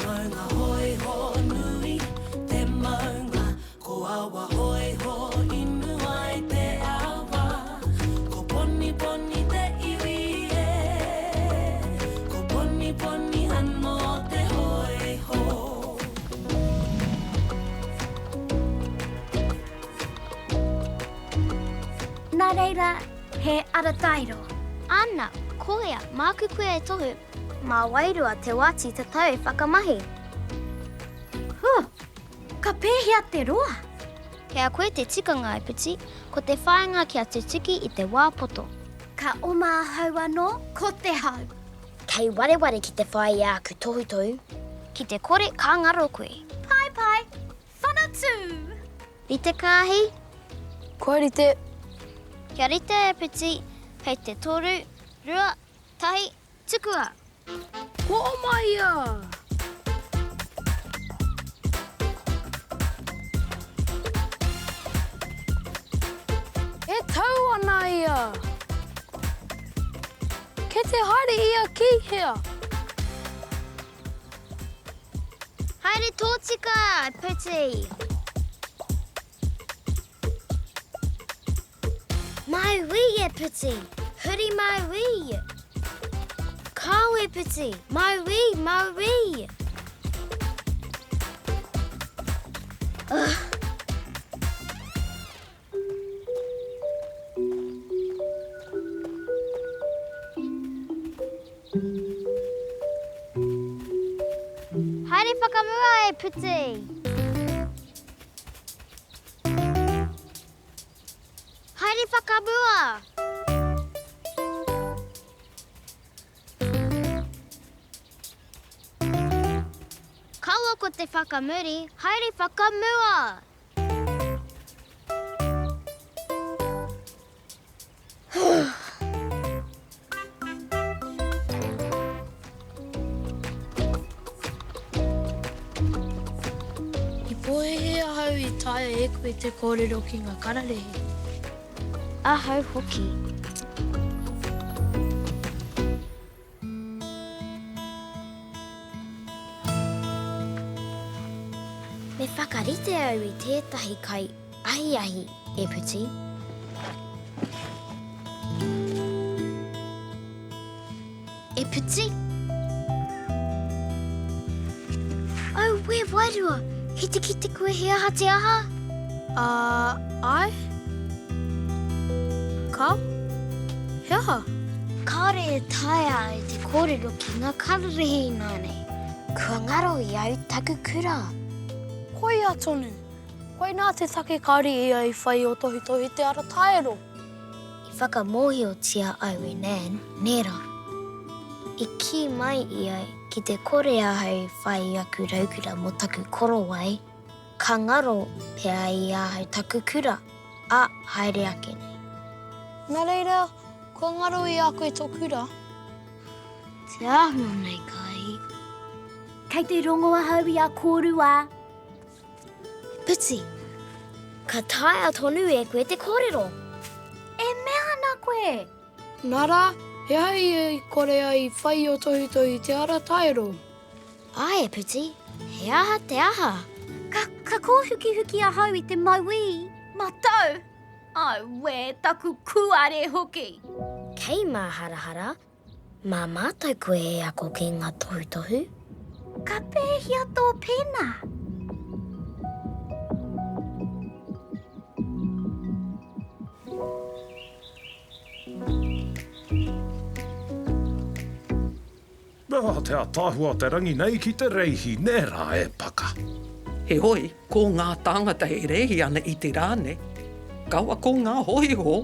maunga hōiho nui te maunga Ko awa hōiho inu ai te awa Ko Poniponi te iwi e Ko Poniponi anō te hōiho. Nā reira, he ara tairo. Ana, koia, māku koe e tohu. Mā Wairua te wāti tatau e whakamahi. Huh! Ka pēhea te roa? Kei a koe te tikanga e Puti, ko te whāinga kia tutuki i te wā poto. Ka oma ahau anō, ko te hau. Kei wareware ki te whai i āku tohutohu. Ki te kore, ka ngaro koe. Pai pai, whanatū! Rite kāhi? Kua rite. Kia rite e Puti, hei te toru, rua, tahi, tukua! Kua oma ia! E tau ana ia! Kei te haere ia ki hea? Haere tōtika, Puti! Mauī e Puti! Huri mauī! Kāo e Puti! Mauī! Mauī! Ugh! Haere whakamua e Puti! Haere whakamua! Kaua ko te whakamuri, haere whakamua! I pōhēhē ahau i taea e koe te kōrero ki ngā kararehe. Ahau hoki. Me whakarite au i tētahi kai ahiahi, e Puti. E Puti? Auē, wairua, kei te kite koe he aha te aha? Ā, āe. Kāo? He aha? Kāore e taea au te kōrero ki ngā kararehe ināianei. Kua ngaro i au taku kura. Koia tonu. Koinā te take kāore ia i whai o tohutohu i te ara taero. I whakamōhiotia au e Nan, nē rā. I kī mai ia ki te kore ahau e whai i aku raukura mō taku korowai, Ka ngaro pea i ahau taku kura, a, haere ake nei. Na reira, kua ngaro i a koe to kura? Te āhua nei, Kai. Kei te rongo ahau i a kōrua. Puti, ka taea tonu e koe te kōrero. E mea ana koe! Nā rā, he aha ia i kore ai i whai i ō tohutohu i te ara taero? Āe, Puti, he aha te aha? Ka, ka kōhukihuki ahau i te mauī, matau! Auē, taku kūare hoki! Kei māharahara, mā mātou koe e ako ki ngā tohutohu. Ka pēhea tō pēnā? Ah, te ataahua o te rangi nei ki te reihi, nē rā e paka. Heoi, ko ngā tāngata e rēhi ana i te rā nei, kaua ko ngā hōiho.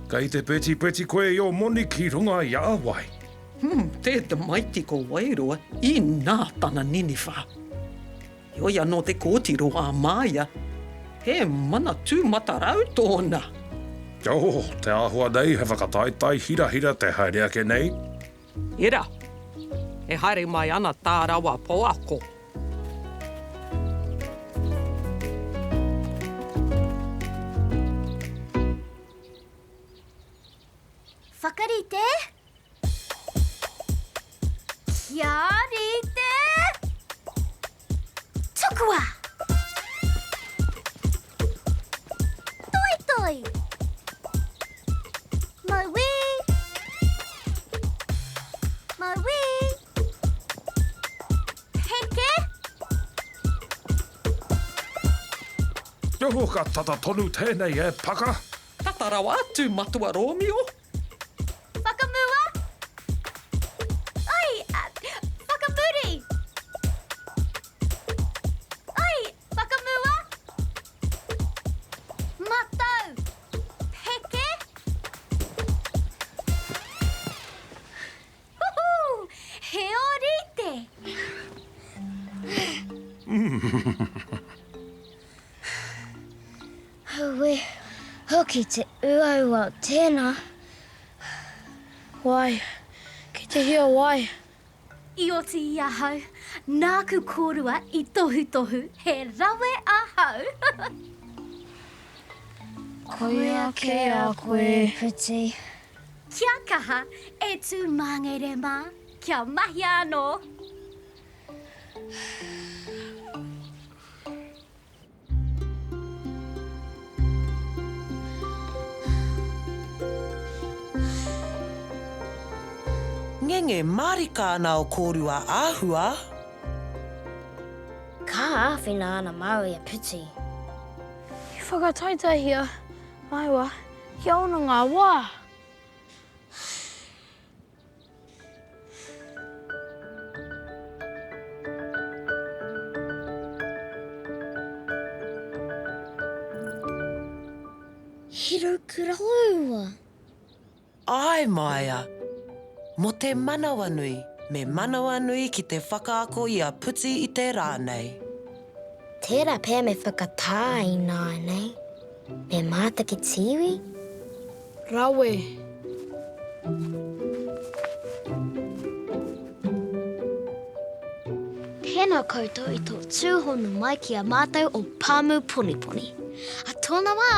Kei te petipeti koe i ō moni ki runga i a wai? Hum, te tamaiti ko Wairoa, inā tana niniwha. Heoi anō te kōtiro a Māia, he mana tūmatarau tōna. Oh, te āhua nei he whakataetae hirahira te haere ake nei. Era, e haere mai ana tā rawa pouako. Whakarite! Kia rite! Tukua! Toitoi! Mauī! Mauī! Heke! Oho, ka tata tonu tēnei e Paka! Tata rawa atu, Matua Rōmio! Whakamua! Ai! Whakamuri! Ai! Whakamua! Matau! Heke! Huhū! He ōrite! Auē, hoki te uaua o tēnā. Wai, ki te hia wai. I oti i ahau, nāku kōrua i tohutohu, he rawe ahau! Koia kē a koe, Puti. Kia kaha, e tū māngere mā, kia mahia anō! Ngenge mārika ana o kōrua āhua. Ka āwhina ana māua i a Puti. I whakataetaehia māua kia ono ngā wā. He raukura koroua. Āe Maia. Mo te manawanui, me manawanui ki te whakaako i a Puti i te rā nei. Tērā pea me whakatā ināianei. Me mātaki tīwi? Rawe. Tēnā koutou i tō tūhono mai ki a mātou o Pāmu Poniponi. A tōna wā!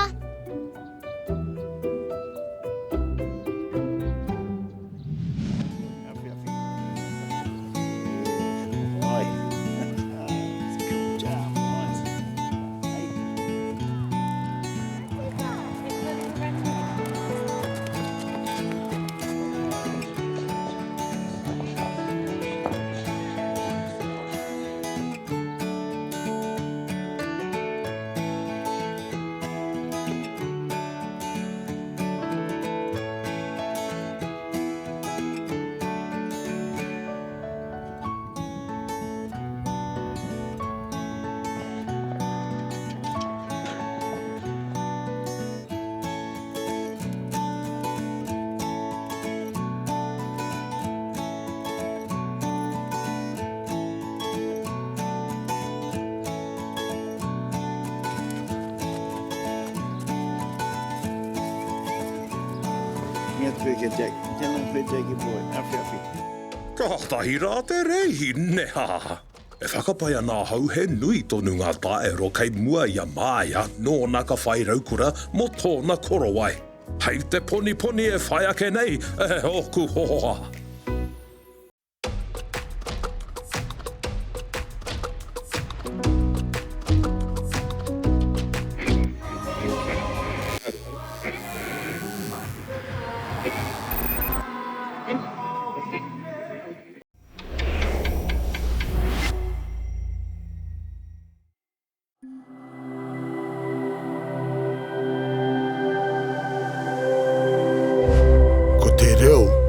Ngi atu koe ki a Jack. Tēnā koe Jackie boy. Awhi awhi. Kātahi rā te rēhi, neha! E whakapae ana ahau he nui tonu ngā taero kei mua i a Māia nōna ka whai raukura mō tōna korowai. Hei te poniponi e whai ake nei, e ōku hoa! Ko te reo.